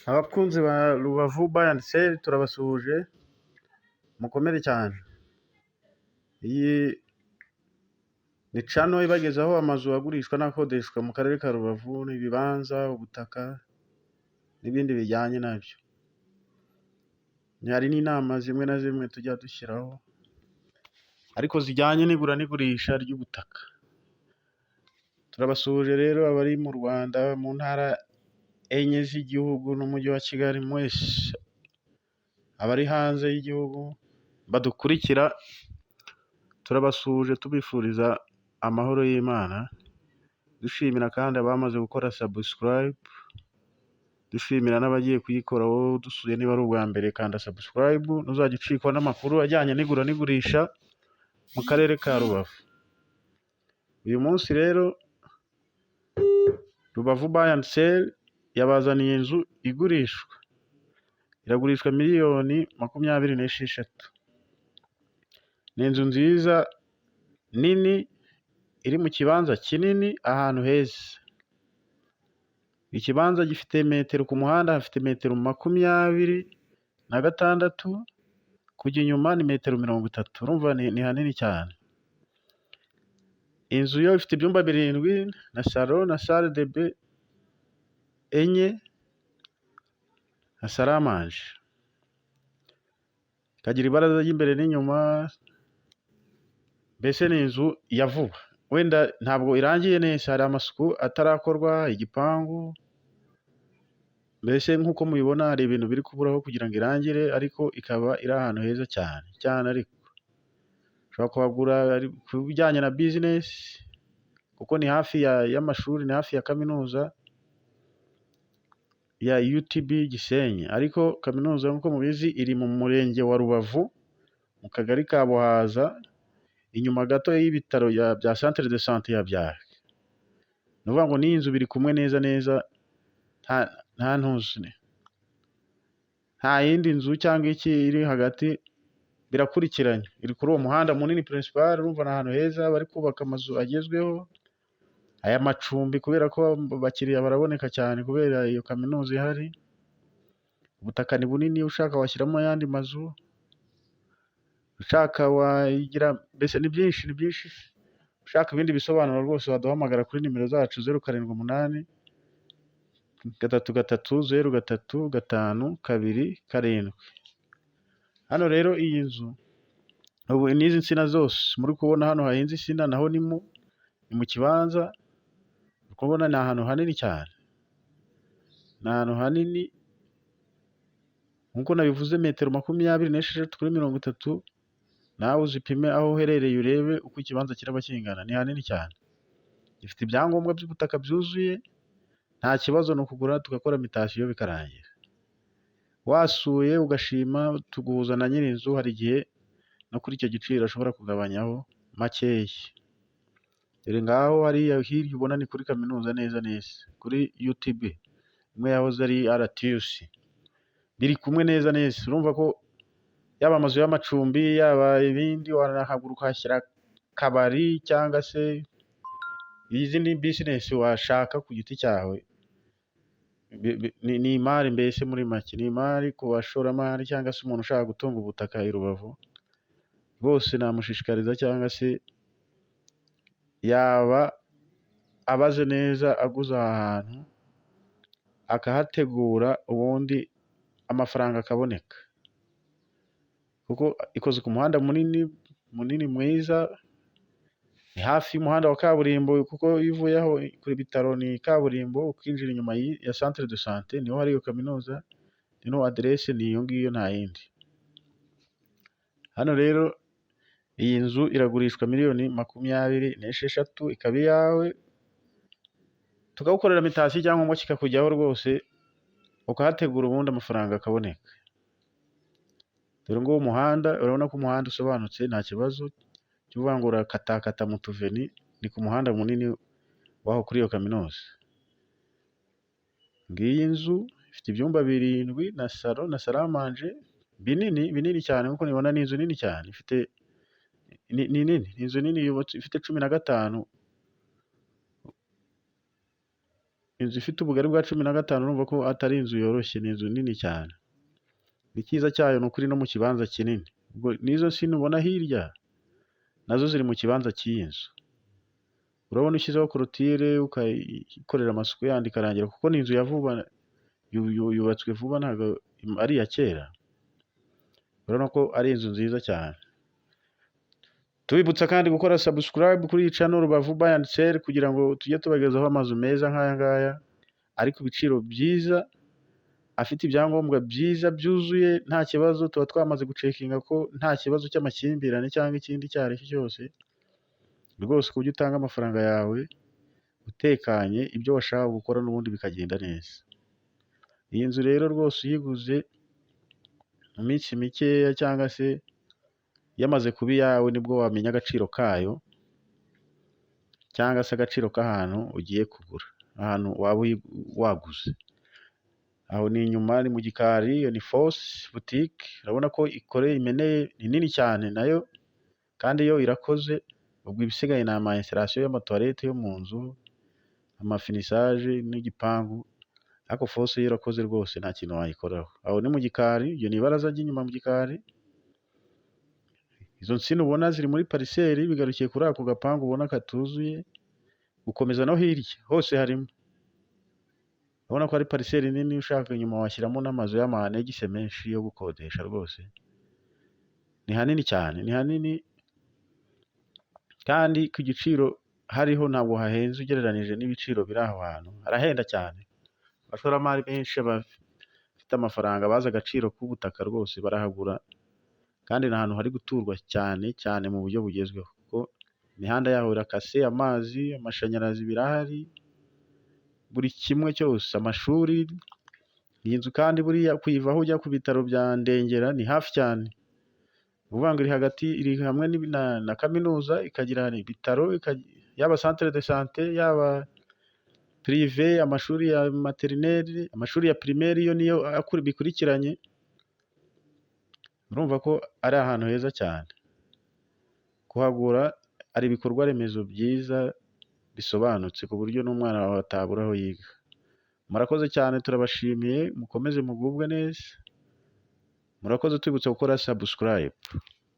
Abakunzi ba Rubavu Buy and Sell, turabasuhuje, mukomere cyane. Iyi ni channel ibagezaho amazu agurishwa n'akodeshwa mu karere ka Rubavu, ibibanza, ubutaka n'ibindi bijyanye nabyo. Hari n'inama zimwe na zimwe tujya dushyiraho ariko zijyanye n'igura n'igurisha ry'ubutaka. Turabasuhuje rero abari mu Rwanda, mu ntara enye z'igihugu n'umujyi wa Kigali mwese, abari hanze y'igihugu badukurikira, turabasuhuje tubifuriza amahoro y'Imana, dushimira kandi abamaze gukora subscribe, dushimira n'abagiye kuyikora. Wowe udusuye niba ari ubwa mbere, kanda subscribe, ntuzajya ucikwa n'amakuru ajyanye n'igura n'igurisha mu karere ka Rubavu. Uyu munsi rero Rubavu Buy and Sell yabazaniye inzu igurishwa, iragurishwa miliyoni 26. Ni inzu nziza nini iri mu kibanza kinini, ahantu heza. Ikibanza gifite metero, ku muhanda hafite metero 26, kujya inyuma ni metero 30, urumva ni hanini cyane. Inzu yo ifite ibyumba birindwi na salon na salle de bain enye na salle à manger, ikagira ibaraza ry'imbere n'inyuma, mbese ni inzu ya vuba. Wenda ntabwo irangiye neza, hari amasuku atarakorwa, igipangu, mbese nk'uko mubibona hari ibintu biri kuburaho kugira ngo irangire, ariko ikaba iri ahantu heza cyane cyane. Ariko ushobora kuhagura ku bijyanye na business, kuko ni hafi y'amashuri, ni hafi ya kaminuza ya UTB Gisenyi. Ariko kaminuza nk'uko mubizi iri mu murenge wa Rubavu, mu kagari ka Buhaza, inyuma gato y'ibitaro bya Centre de Santé ya Byahi. Ni ukuvuga ngo n'iyi nzu biri kumwe neza neza, nta ntuzi, nta yindi nzu cyangwa iki iri hagati, birakurikiranye. Iri kuri uwo muhanda munini principal, urumva ni ahantu heza bari kubaka amazu agezweho, aya macumbi, kubera ko abakiriya baraboneka cyane kubera iyo kaminuza ihari. Ubutaka ni bunini, ushaka washyiramo ayandi mazu, ushaka wayigira, mbese ni byinshi, ni byinshi. Ushaka ibindi bisobanuro rwose waduhamagara kuri nimero zacu: 0783303527. Hano rero iyi nzu ubu n'izi nsina zose muri kubona hano hahinze insina, naho ni mu kibanza. Uri kubona ni ahantu hanini cyane, ni ahantu hanini nk'uko nabivuze, metero 26 kuri 30. Nawe uzipime aho uherereye urebe uko ikibanza kiraba kingana, ni hanini cyane. Gifite ibyangombwa by'ubutaka byuzuye, nta kibazo, ni ukugura tugakora mutation bikarangira. Wasuye ugashima, tuguhuza na nyir'inzu, hari igihe no kuri icyo giciro ashobora kugabanyaho makeya. Dore ngaho hariya hirya ubona ni kuri kaminuza neza neza, kuri UTB imwe yahoze ari RTUC, biri kumwe neza neza. Urumva ko yaba amazu y'amacumbi, yaba ibindi, wanahagura ukahashyira akabari cyangwa se izindi business washaka ku giti cyawe. Ni imari, mbese muri make ni imari ku bashoramari cyangwa se umuntu ushaka gutunga ubutaka i Rubavu, rwose namushishikariza cyangwa se yaba abaze neza aguze aha hantu akahategura, ubundi amafaranga akaboneka, kuko ikoze ku muhanda munini munini mwiza, ni hafi y'umuhanda wa kaburimbo, kuko iyo uvuye aho ku bitaro ni kaburimbo, ukinjira inyuma ya Centre de Santé niho hari iyo kaminuza. Ino aderese ni iyo ngiyo, nta yindi. Hano rero iyi nzu iragurishwa miliyoni 26, ikaba iyawe, tukagukorera mutation, icyangombwa kikakujyaho rwose, ukahategura, ubundi amafaranga akaboneka. Dore nguwo umuhanda, urabona ko umuhanda usobanutse, nta kibazo cyo kuvuga ngo urakatakata mu tuveni, ni ku muhanda munini w'aho kuri iyo kaminuza. Ngiyi nzu ifite ibyumba birindwi na salon na salle à manger, binini binini cyane nk'uko mubibona. Ni inzu nini cyane, ifite ni nini, ni inzu nini yubatse ifite 15. Inzu ifite ubugari bwa 15, urumva ko atari inzu yoroshye, ni inzu nini cyane. Icyiza cyayo ni uko iri no mu kibanza kinini. Ubwo n'izo nsina ubona hirya nazo ziri mu kibanza cy'iyi nzu. Urabona ushyizeho clôture, ukayikorera amasuku yandi ikarangira, kuko ni inzu ya vuba, yubatswe vuba, ntabwo ari iya kera. Urabona ko ari inzu nziza cyane. Tubibutsa kandi gukora subscribe kuri iyi channel Rubavu Buy and Sell, kugira ngo tujye tubagezaho amazu meza nk'aya ngaya ari ku biciro byiza, afite ibyangombwa byiza byuzuye, nta kibazo. Tuba twamaze gucheckinga ko nta kibazo cy'amakimbirane cyangwa ikindi icyo ari cyo cyose rwose, ku buryo utanga amafaranga yawe utekanye, ibyo washaka gukora n'ubundi bikagenda neza. Iyi nzu rero rwose uyiguze mu minsi mikeya cyangwa se yamaze kuba iyawe, nibwo wamenya agaciro kayo cyangwa se agaciro k'ahantu ugiye kugura, ahantu waba waguze. Aho ni inyuma, ni mu gikari, iyo ni fosse boutique. Urabona ko ikoreye, imeneye, ni nini cyane nayo kandi yo irakoze. Ubwo ibisigaye ni ama installation y'amatoilette yo mu nzu, amafinissage n'igipangu, ariko fosse yo irakoze rwose, nta kintu wayikoraho. Aho ni mu gikari, iryo ni ibaraza ry'inyuma mu gikari. Izo nsina ubona ziri muri parcelle, bigarukiye kuri ako gapangu ubona katuzuye, gukomeza no hirya hose harimo. Urabona ko ari parcelle nini, ushaka inyuma washyiramo n'amazu y'ama annexe menshi yo gukodesha rwose. Ni hanini cyane, ni hanini kandi ku giciro hariho ntabwo hahenze ugereranije n'ibiciro biri aho hantu, harahenda cyane. Abashoramari benshi bafite amafaranga bazi agaciro k'ubutaka rwose barahagura, kandi ni ahantu hari guturwa cyane cyane mu buryo bugezweho, kuko imihanda yaho irakase, amazi, amashanyarazi birahari, buri kimwe cyose, amashuri. Iyi nzu kandi buriya kuyivaho ujya ku bitaro bya Ndengera ni hafi cyane. Ni ukuvuga ngo iri hagati, iri hamwe na kaminuza, ikagira ibitaro, yaba centre de santé, yaba privé, amashuri ya maternelle, amashuri ya primaire yo niyo bikurikiranye. Urumva ko ari ahantu heza cyane. Kuhagura hari ibikorwa remezo byiza bisobanutse, ku buryo n'umwana wawe atabura aho yiga. Murakoze cyane, turabashimiye, mukomeze mugubwe neza. Murakoze, tubibutsa gukora subscribe.